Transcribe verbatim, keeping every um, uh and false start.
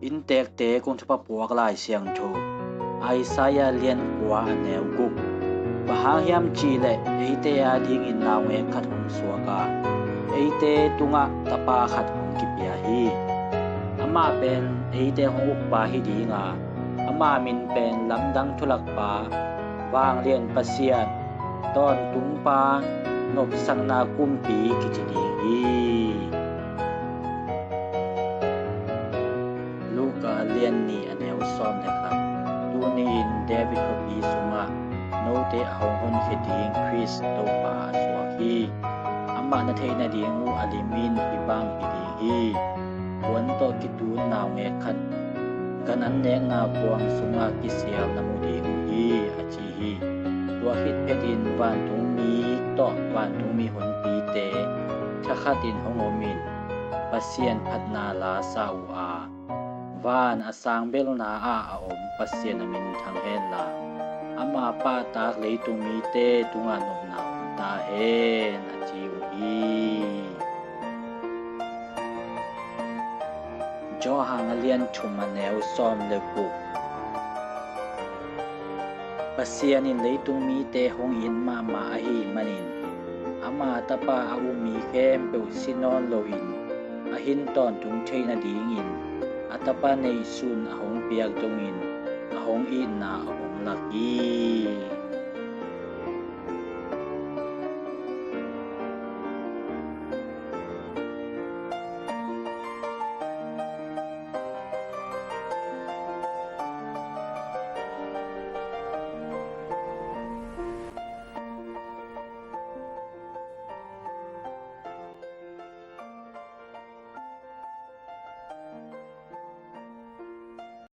Inntekte kong thupha puak Lai Siangtho. Isaiah lian kua a neu guk. Bang hang hiam cih leh eite a dingin naungek khat hong suak a, eite tungah tapa khat hong kipia hi. Amah pen eite hong ukpa hi ding a, ama min pen Lamdang Thulakpa, Vanglian Pasian, Tawntungpa, Nopsakna Kumpi kici ding hi. Luka lian nih a neu sawm le khat. Tuni-in David khuapi sungah note a hong honkhia ding Khrist Topa a suak hi. Amah na theih nading uh a lim in hih bang hi ding hi. Puan tawh kitun naungek khat gan annekna kuang sungah kisial na mu ding uh hi, a ci hi. Tua khit phetin vantungmi tawh vantungmi honpite thakhatin hong omin Pasian phatna la sa uh a, van a sang belna ah a om Pasian a minthang henla, ama pahtak leitung mite tungah nopna om ta hen, a ci uh hi. Johan a lian thum a neu sawm le guk. Pasian in leitung mite hong it mahmah ahih manin, ama tapa a um mi khempeuh si nawn loin a hin tawntung theih nadingin a tapa neihsun a hong piak dongin a hong itna a hong lak hi.